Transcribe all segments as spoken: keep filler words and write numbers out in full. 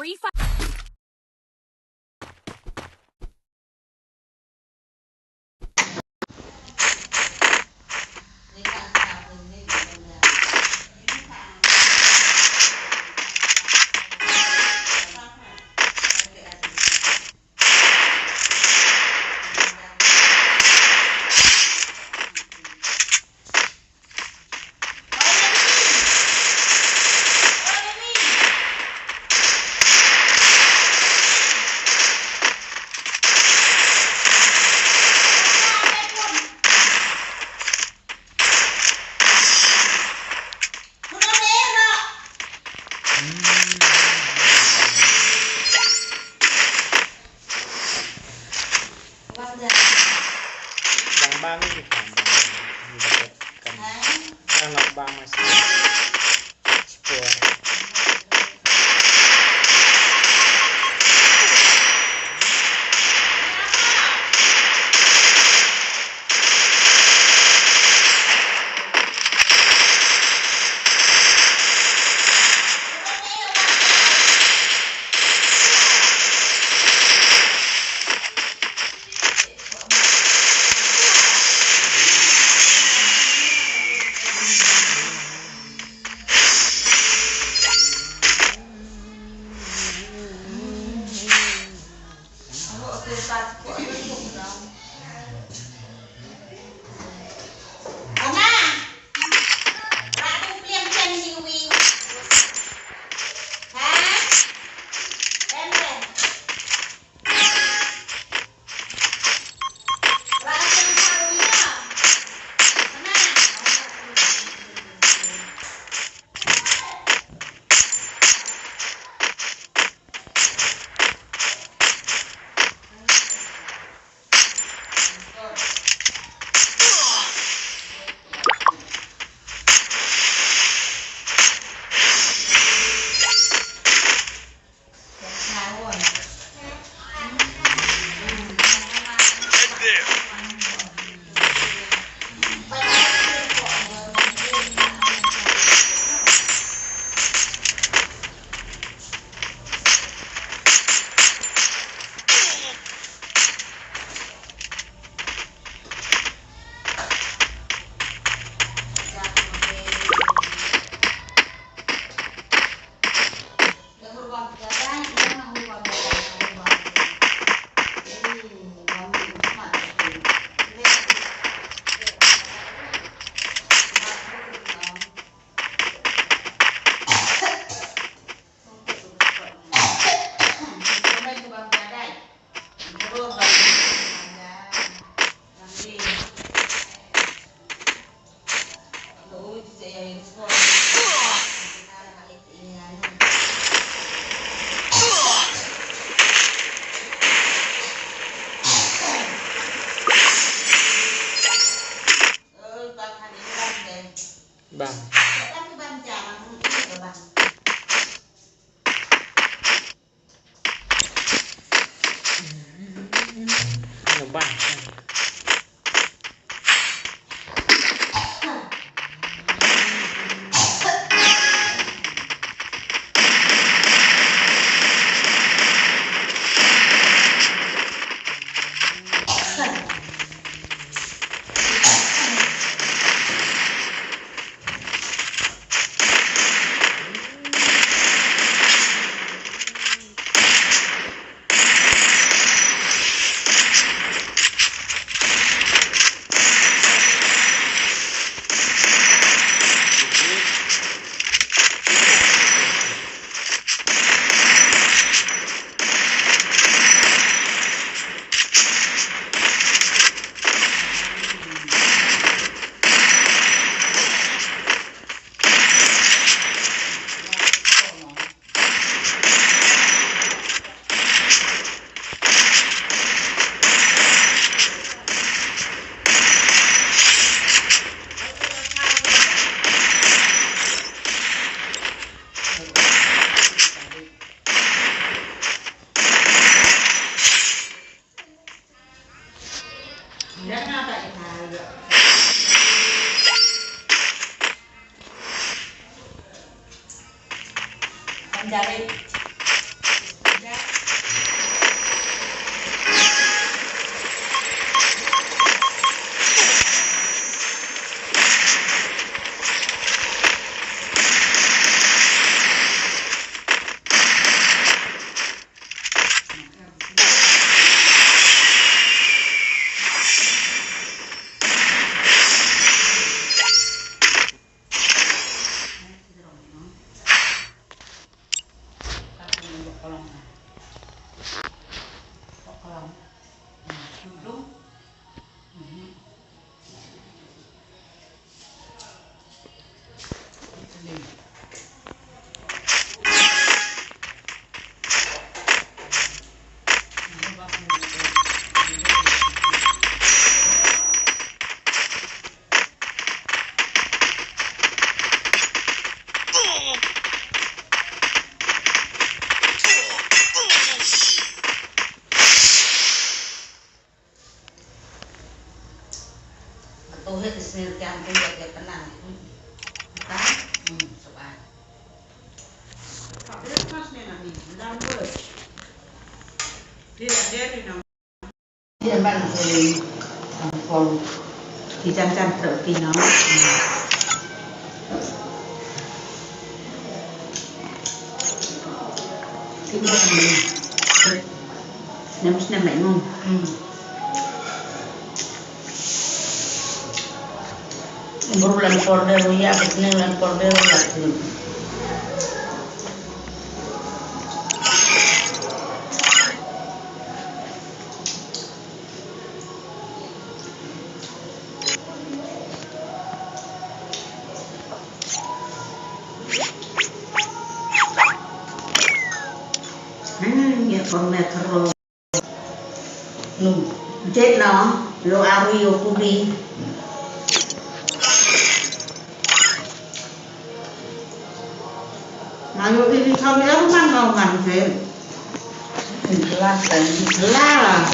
Free Fire. Ito hit isnir kiam tu ya ke penang. Hmm. Kan? Hmm, sobat. Ki jan jan trei phi no. Snem snem mai ngun. Bru lan por de ruya, bru lan por de ruya. Hmm, ya por me kero. Nu, jet no, lo aru yo kubi. Malu ini kami aru man mau man jet. Jelas kan? Jelas.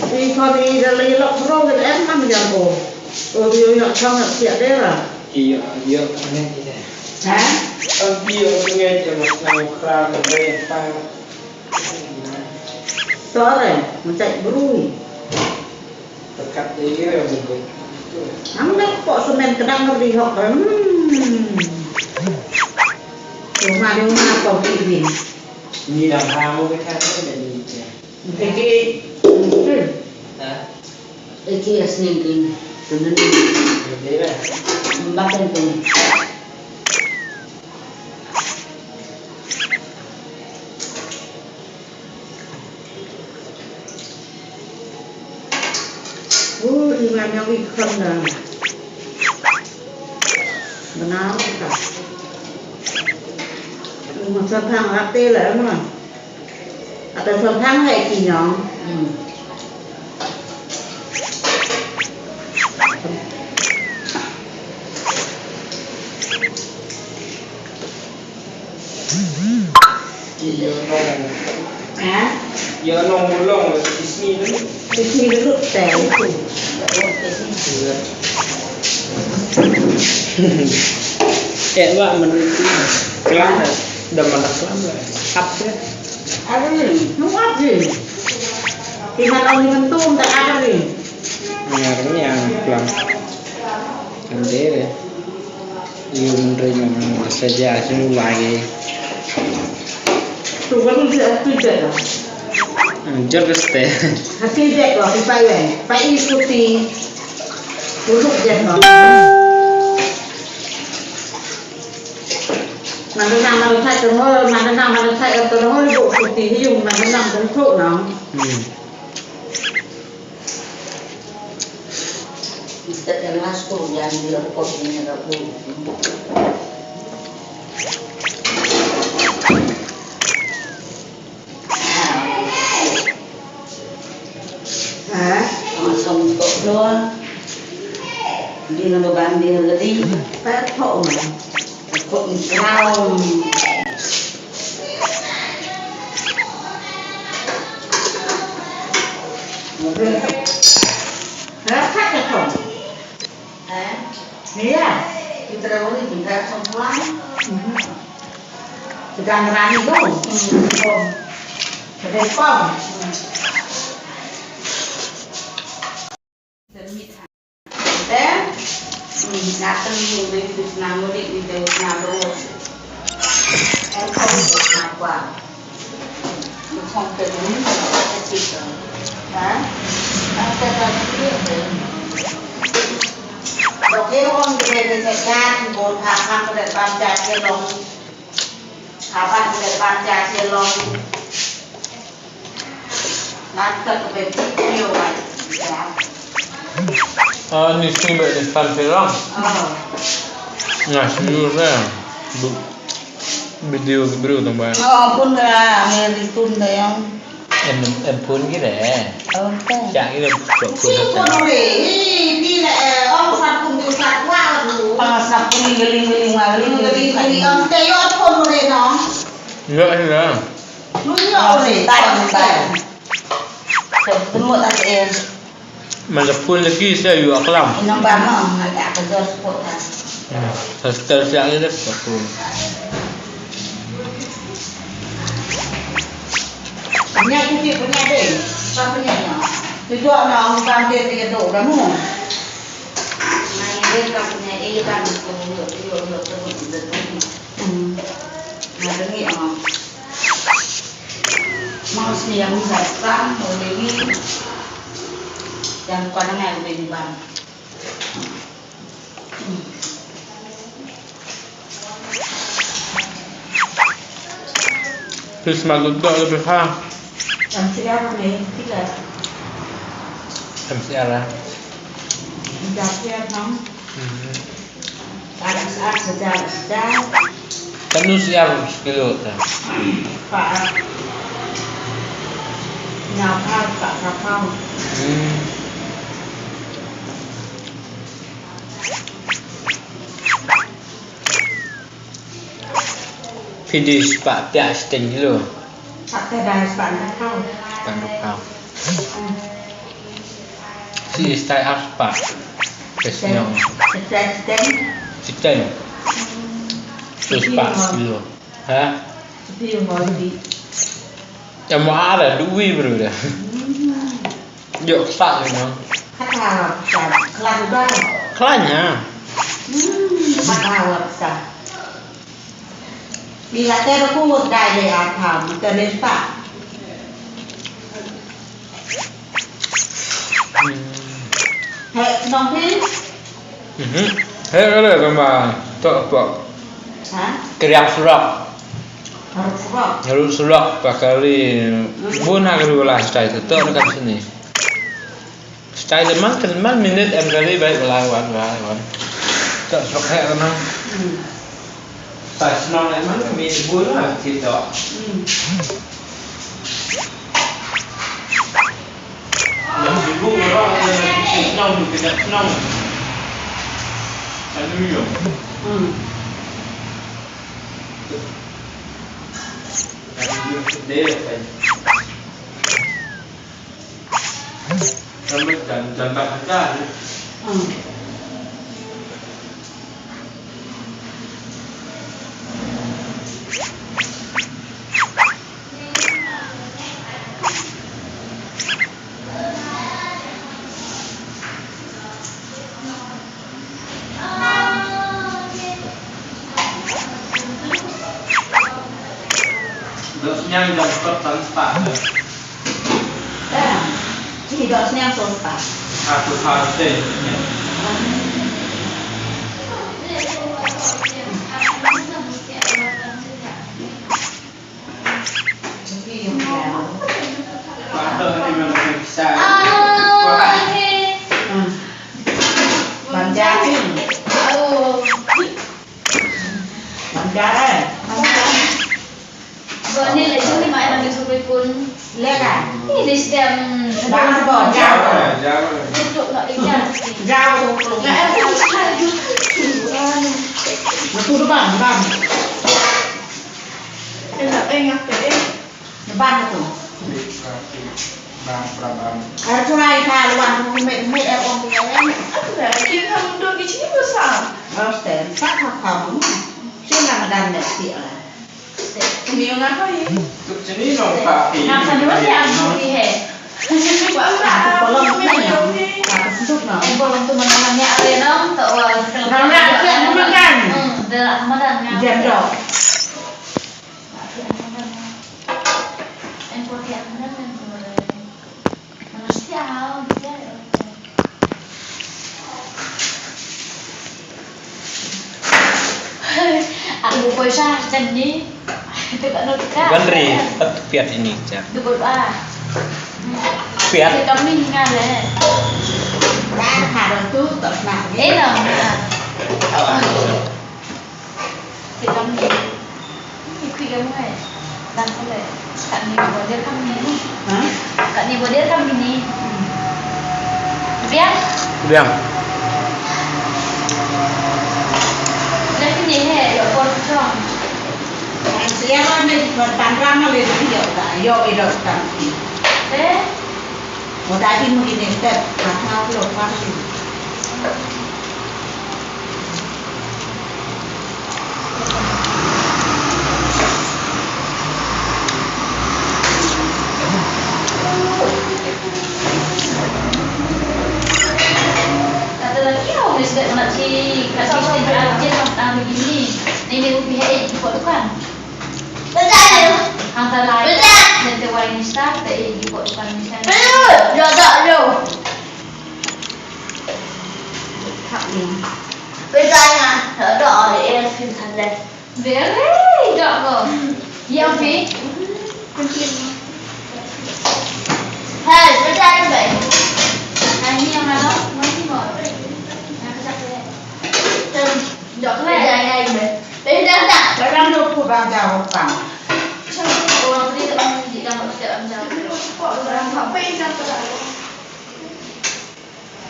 Ini kami dari lok bro, kan em man yang ko. Oh, dia nak sangat siap dia lah. Iya, iya, ini dia. Ha? Ang iyo ngeit ïa nga sngewkhlaiñ ïa ka. Sore, mynta brui. Dekat ïa ïa mynta. Ang dak pok semen kedang ngerti hok. Hmm. Rumah di rumah kau pilih. Ni dah mau dekat ni dah ni. Eki, eki asning king, tunun. Mbakan tung. Uh, di mana ikan dah. Benar ka. Masa thang rate lah mah. Ata son thang hai ki nyong. Hmm. Ïa nong. Ha? Ïa nong mulong la ki sngi tu. Ki sngi tu te tu. Eh, wak menurut klam dah mana klam lah. Hap ya. Aduh, nuat je. Tinggal orang mentum tak ada ni. Ngar ni yang klam. Ande. Yung ring saja sinu lagi. Tu kan dia tu je. Jor keste. Hati je ko pai pai ikuti. Duduk je ko. Mana nama tak tengok, mana nama tak tengok, ibu putih hiung, mana nama bentuk no. Hmm. Kita tengah sekolah yang dia kau punya rabu. Ha? Ang song tok doang. Di na ba ban di na di. Pat ko ma. Ko ni kau. Ha, pat ko. Ha? Iya. Kita dah boleh juga song pulang. Sedang rani tu. Hmm. Sedang pom. Te, hmm, nateng yung dei tu senang mudik ni dei senang terus. Engkau itu kenapa? Kong te ni, ha? Ang te ka ni. Dok ye ong de de de jan bon ha ha ko de ban ja ke long. Ha ban de ban ja ke long. Nan ka ko de video ba. Ah, ni sini ba ni tan ke long. Ah. Nah, sini dulu dah. Bu-, video ke bro tong ba. Oh, pun dah, Mary pun dah yang. Em, em pun ki re. Okay. Chak ki re, pun. Pun re. Ni, ni le, eh, ong sa pun di sa kwa tu. Ah, sa pun geling-geling mari. Geling-geling, ong te yo pun re no. Yo, ya. Lu yo re. Tai, tai. Te mut ta te. Man da pun lagi sa yu aklam. Ina ba ma ma da ka dos pot ta. Hmm. Hostel sa ada pun. Punya tu dia punya deh. Apa punya nya? Tu dua na orang kan dia dia tu kamu. Main dia kan punya eh kan tu tu tu tu tu tu. Hmm. Nah, demi ah. Mau sini yang minta sang, mau ini. Yang kau dengar lebih bang. Pis magut dok lebih ha. M C R ni, tiga. M C R ah. Tiga M C R, hmm. Hmm. Kan M C R sejar, sejar. Kan M C R sekilo ta. Pak. Ngapa, Pak, ngapa? Hmm. Phi dei spah pia shiteng kilo. Spah pia dei spah na kau. Spah na kau. Hmm. Shi stai ar spah. Ke snyong. Shiteng. Shiteng. Su spah kilo. Ha? Shiteng mo di. Ya mo ara duwi bro da. Hmm. Yok sa ni no. Kata sa klan dai. Klan ya. Hmm, kata sa. Bila ter ku dai le ata, betul ni pa. Hmm. He, nong pin? Mhm. He, ada gambar tok apa? Ha? Keriak surak. Harus surak. Harus surak pakali bun ha kali wala stai tu tok kan sini. Stai lemang kan man minit em kali baik wala wan wala wan. Tok surak he lemang. Hmm. Pas nong lemang minit bun lah kita. Hmm. Nang sibuk orang ada nak sibuk nang kita nang. Anu yo. Hmm. Anu yo sedih kan. Sampai dan dan tak ada. Hmm. Dos nyang jam stop tan spa. Ci dos nyang so spa. Aku harus deh. Ban tu. Ban, ban, ban. Ar tu ai ka luan tu met met ar ong tu ai. Ada, kita mundur di sini besar. Roster, tak apa pun. Sini nama dan net ti ai. Ini yang apa ni? Tu sini dong, Pak. Nak satu lagi aku ni he. Buat apa? Kolom ni. Aku sudut no. Kolom tu mana ni ada no? Tak wal. Nama dia Ramadan. Hmm, dia Ramadan. Jam dok. Aku poi sah jan ni. Ban ri, pat piat ini ja. Piat. Kami ngale. Ban harus tu tak nak. Eh, no. Awas. Ti kam ni. Ti kam ngai. Dan kole. Kat ni border kam ni. Ha? Kat ni border kam ni. Biang. Biang. Dah ni he, yo por chong. Siapa ni? Tanram le yo ta, yo ido kan. Eh? Mo ta kin mo kine step, ka tha lo pa kin. Kata lagi, oh, ni step mana ci, kasi step, ah, dia tak tahu begini. Ni, ni, ubi, eh, ikut tu kan. Betul. Hang ta lai. Betul. Nanti wai ni start, eh, ikut tu kan ni start. Betul. Betul. Very dog go. Yang fi? Hai, percaya baik. Hai, ni yang mana? Masih mau. Yang kejap ya. Dok, percaya baik. Percaya tak? Barang dua puluh bang jauh bang. Orang beli tak mau di dalam tidak jauh. Orang apa yang jatuh?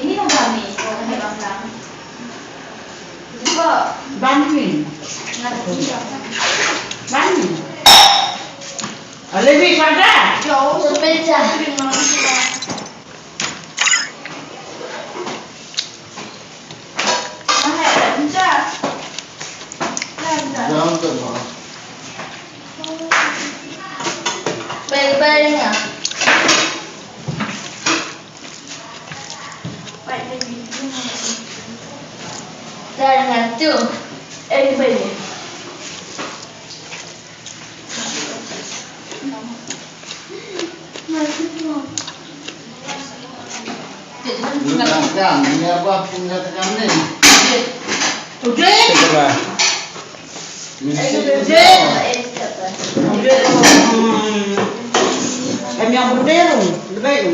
Ini kan bami, kalau kami bangkang. Juga. Bami. Nggak ada juga. Bami. Lebih pada. Jauh sepeda. Jangan tu, Mak. Bye-bye, ya. Dah ngantuk. Eh, boleh. Ngantuk. Kan, ini apa pun katakan ni? Udah. Coba. Em yang putih tu, lebih tu.